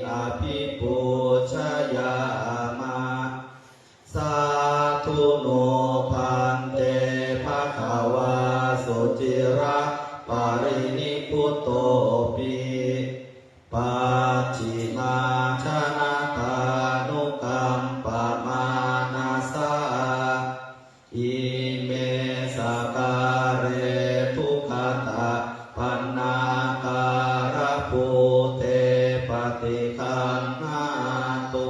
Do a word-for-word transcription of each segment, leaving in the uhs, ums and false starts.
abhipūjayāma. Sādhu no bhante bhagavā suciraparinibbutopi, pacchimājanatānukampamānasā ime sakkāre duggatapaṇṇākārabhūte paṭiggaṇhātu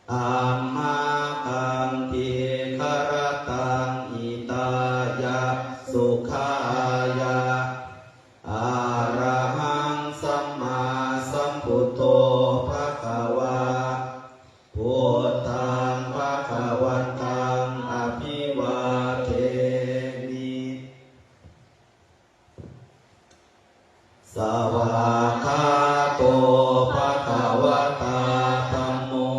amhākaṃ dīgharattaṃ hitāya sukhāya. Arahaṃ sammāsambuddho bhagavā, buddhaṃ bhagavantaṃ abhivādemi. Svākkhāto bhagavatā dhammo,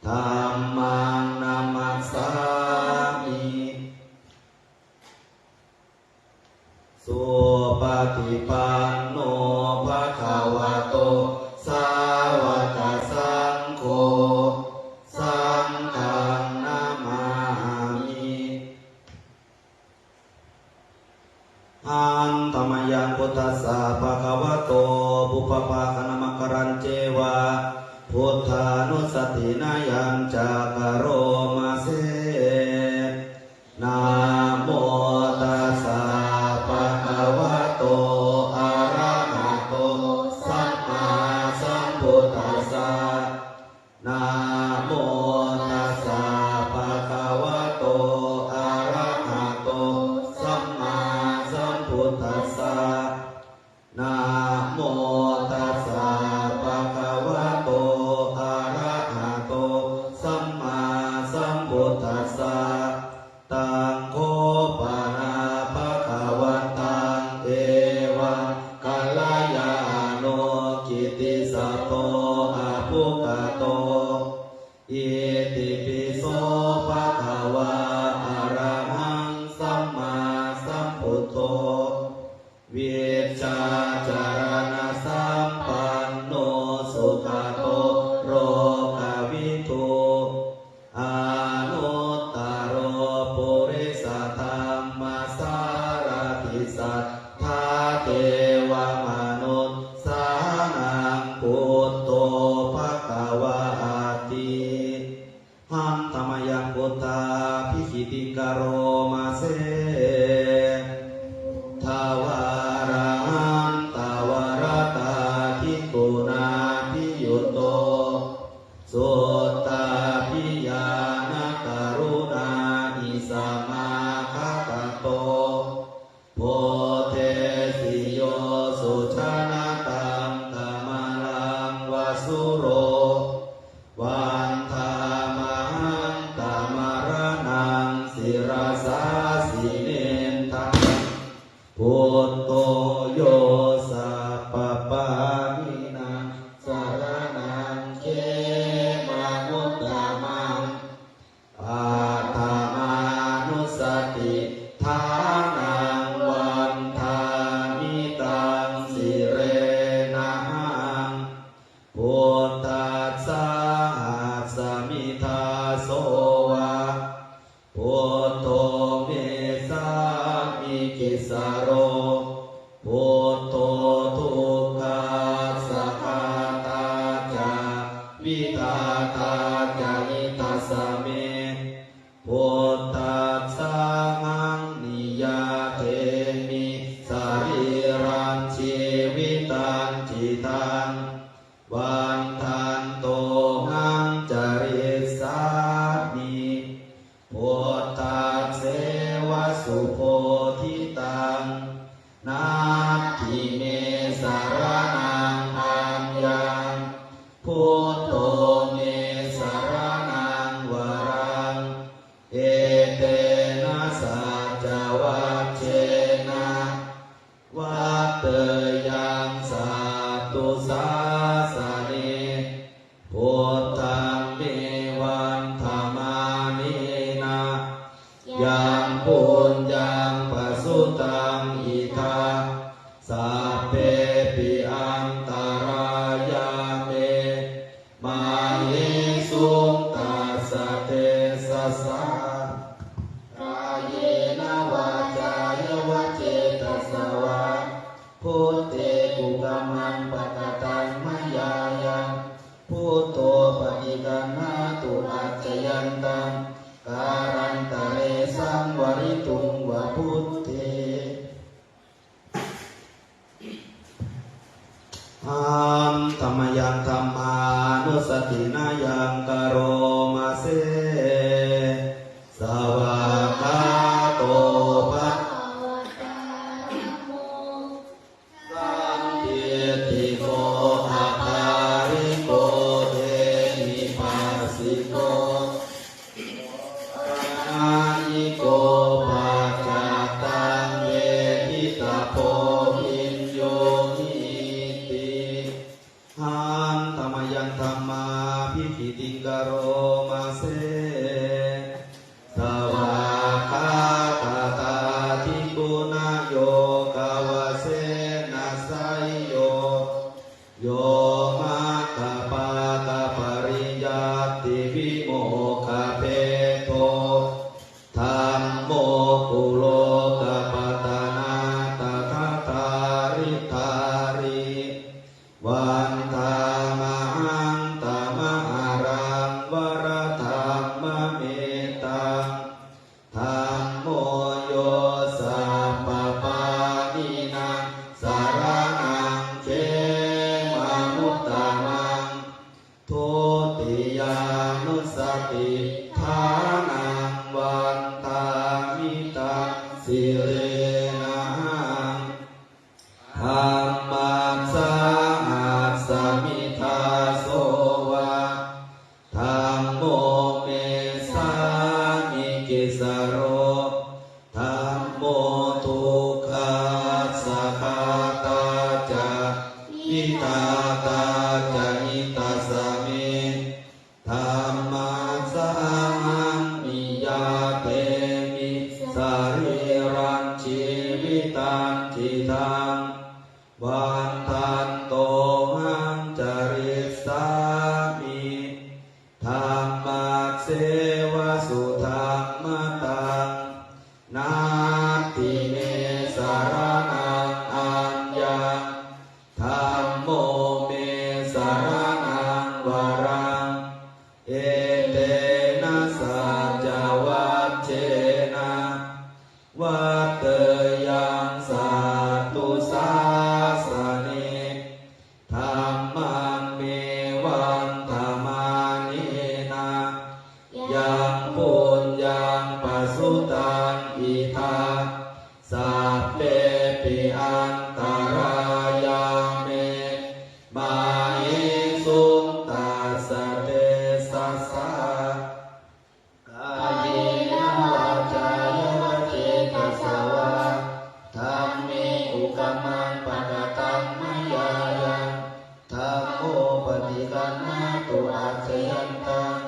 dhammaṃ namassāmi. Supaṭipanno bhagavato sāvakasaṅgho, saṅghaṃ namāmi. Handa mayaṃ buddhassa bhagavato pubbabhāganamakārañceva buddhānussatinayañca karoma se. Namo tassa bhagavato arahato sammāsambuddhassa. Namo tassa bhagavato arahato sammāsambuddhassa. Namo tassa bhagavato arahato sammāsambuddhassa. Taṃ kho pana bhagavantaṃ evaṃ kalyāṇo kittisaddo abbhuggato. Itipi so bhagavā arahaṃ sammāsambuddho vijjācaraṇasampanno sugato lokavidū anuttaro purisadammasārathi satthā devamanussānaṃ buddho bhagavāti. Handa mayaṃ buddhābhigītiṃ karoma se. Dvādasākārabharantābhiguṇābhiyutto suddhābhiñāṇakaruṇāhi samāgatatto bodhesi yo sujanataṃ kamalaṃva sūro vandāmahaṃ tamaraṇaṃ sirasā jinendaṃ. Buddho yo sabbapāṇīnaṃ saraṇaṃ khemamuttamaṃ. Paṭhamānussatiṭṭhānaṃ vandāmi taṃ sirenahaṃ. Buddhassāhasmi dāso va buddho me sāmikissaro. Buddho dukkhassa ghātā ca vidhātā ca hitassa me. Buddhassāhaṃ niyyādemi sarīrañjīvitañcidaṃ. Vandantohaṃ carissāmi buddhasseva subodhitaṃ. Natthi me saraṇaṃ aññaṃ, buddho me saraṇaṃ varaṃ. Etena saccavajjena vaḍḍheyyaṃ satthu sāsane. Bu kālantare saṃvarituṃ va buddhe. Handa mayaṃ dhammānussatinayaṃ karoma se. Svākkhāto bhagavatā dhammo, sandiṭṭhiko akāliko ehipassiko opanayiko paccattaṃ veditabbo viññūhīti. Handa mayaṃ dhammābhigītiṃ karoma se. Svākkhātatādiguṇayogavasena seyyo, yo maggapākapariyattivimokkhabhedo, dhammo kulokapatanā tadadhāridhārī, vandāmahaṃ tamaharaṃ varadhammametaṃ. Dhammo yo sabbapāṇīnaṃ saraṇaṃ khemamuttamaṃ. Dutiyānussatiṭṭhānaṃ vandāmi taṃ sirenahaṃ. Dhammassāhasmi dāso va, dhammo me sāmikissaro, dhammo dukkhassa ghātā ca vidhātā ca hitassa me. Dhammassāhaṃ niyyādemi sarīrañjīvitañcidaṃ, vandantohaṃ carissāmi dhammasseva sudhammataṃ. Natthi me saraṇaṃ aññaṃ, dhammo me saraṇaṃ varaṃ, etena saccavajjena vaḍḍheyyaṃ satthu sāsane. Dhammaṃ me vandamānena yaṃ puññaṃ pasutaṃ idha, sabbepi antarāyā me māhesuṃ tassa tejasā. Kāyena vācāya va cetasā vā, dhamme kukammaṃ pakataṃ mayā yaṃ, dhammo paṭiggaṇhatu accayantaṃ,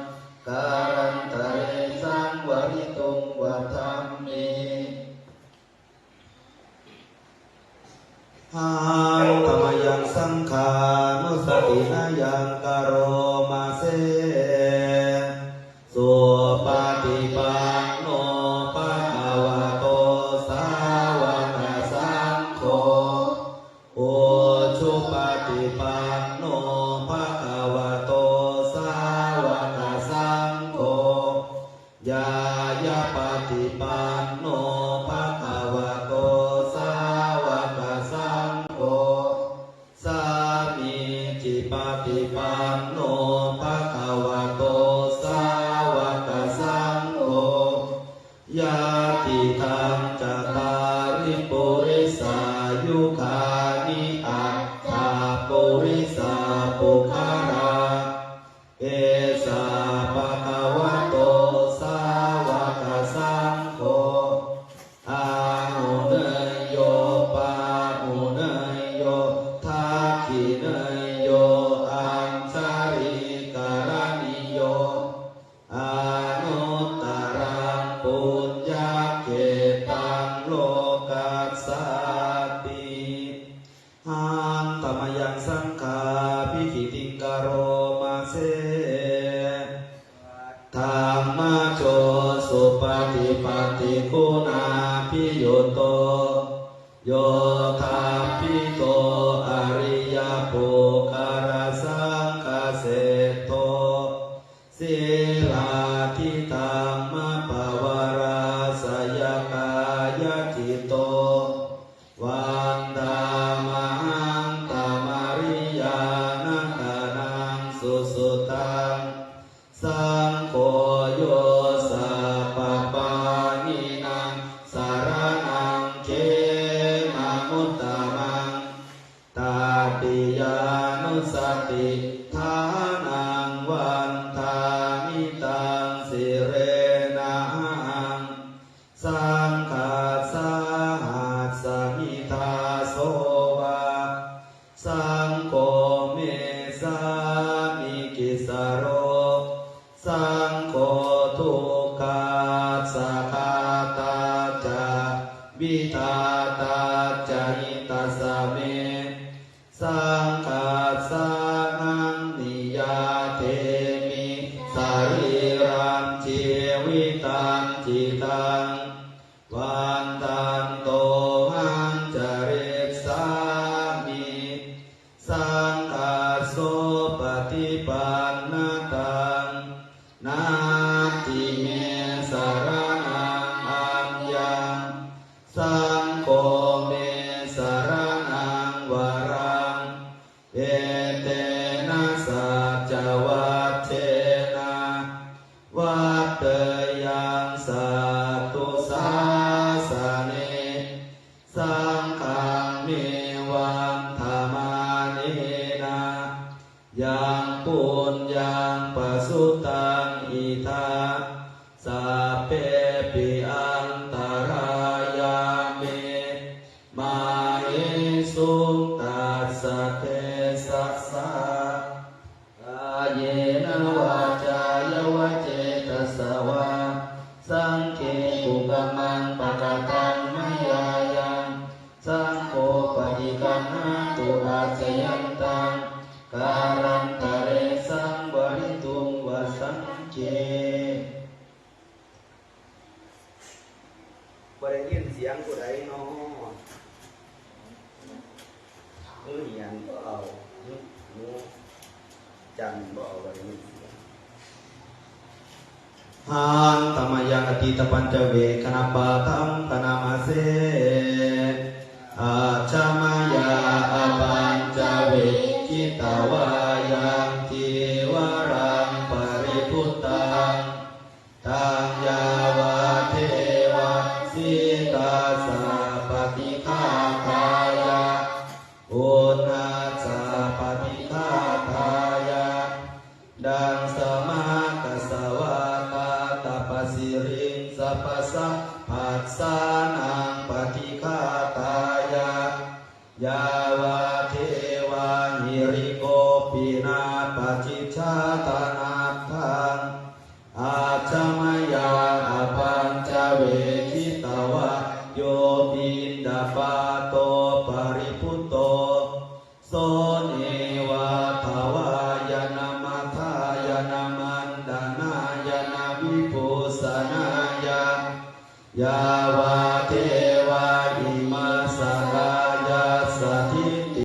kālantare saṃvarituṃ va dhamme. Handa mayaṃ saṅghānussatinayaṃ karoma se. Supaṭipanno bhagavato sāvakasaṅgho, ujupaṭipanno bhagavato sāvakasaṅgho, ñāyapaṭipanno bhagavato sāvakasaṅgho, sāmīcipaṭipanno bhagavato sāvakasaṅgho, yadidaṃ cattāri purisayugāni aṭṭha purisapuggalā, esa bhagavato sāvakasaṅgho, āhuneyyo pāhuneyyo dakkhiṇeyyo añjalikaraṇīyo, anuttaraṃ puññakkhettaṃ lokassāti. Handa mayaṃ saṅghābhigītiṃ karoma se. Dhammajo supaṭipattiguṇābhiyutto, yoṭṭhabbidho ariyapuggalāsaṅghaseṭṭho, sīlādidha Dānaṃ vandāmi taṃ sirenahaṃ, saṅghassāhasmi dāso va, saṅgho me sāmikissaro, saṅgho dukkhassa ghātā ca vidhātā ca hitassa me, saṅghassāhaṃ niyyādemi sarīrañjīvitañcidaṃ, vandantohaṃ carissāmi saṅghassopaṭipannataṃ, natthi me saraṇaṃ aññaṃ, saṅgho me saraṇaṃ varaṃ, etena saccavajjena vaḍḍheyyaṃ satthu sāsane, saṅghaṃ me vandamānena yaṃ puññaṃ pasutaṃ idha, sabbepi antarāyā me māhesuṃ tassa tejasā. Kāyena vācāya va cetasā vā, saṅghe kukammaṃ pakataṃ mayā yaṃ, saṅgho paṭiggaṇhatu accayantaṃ, kālantare saṃvarituṃ va saṅghe. บ่ได้ยินเสียงผู้ใดน้อ หนูเหียนบ่เอา หนู หนูจันบ่เอา บ่ได้ยินเสียง Handa mayaṃ atītapañcavekkhaṇapāṭhaṃ bhaṇāma se. Ajja mayā appañcavekkhitvā yaṃ cīvaraṃ paribhuttaṃ, taṃ yāvadeva sītassa paṭighātāya, uṇhassa paṭighātāya, daṃsamakasavātātapasiriṃsapasamphassānaṃ paṭighātāya, yāvadeva hirikopinapaṭicchādanaṃ